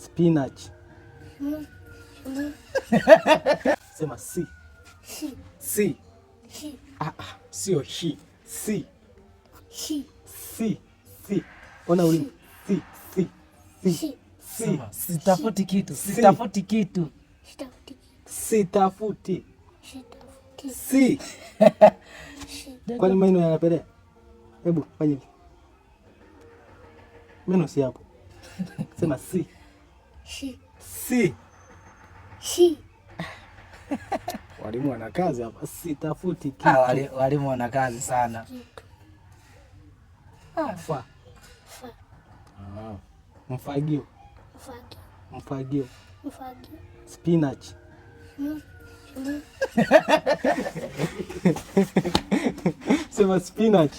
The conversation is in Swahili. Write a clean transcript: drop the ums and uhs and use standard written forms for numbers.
Spinach. Sema si. Si. Ah, ah, sio hi. Si. Si. Si. Ona ulimi. Si. Si. Si. Si. Sitafuti kitu. Sitafuti kitu. Sitafuti. Si. Kwani meno yanapelea? Hebu fanya hivi. Meno si hapo. Sema si. Si. Si. Walimu wana kazi hapa. Sitafuti kitu. Ah, walimu wana kazi sana. Fa. Fa. Ah. Mfagio. Mfagio. Mfagio. Mfagio. Spinach. Sema spinach.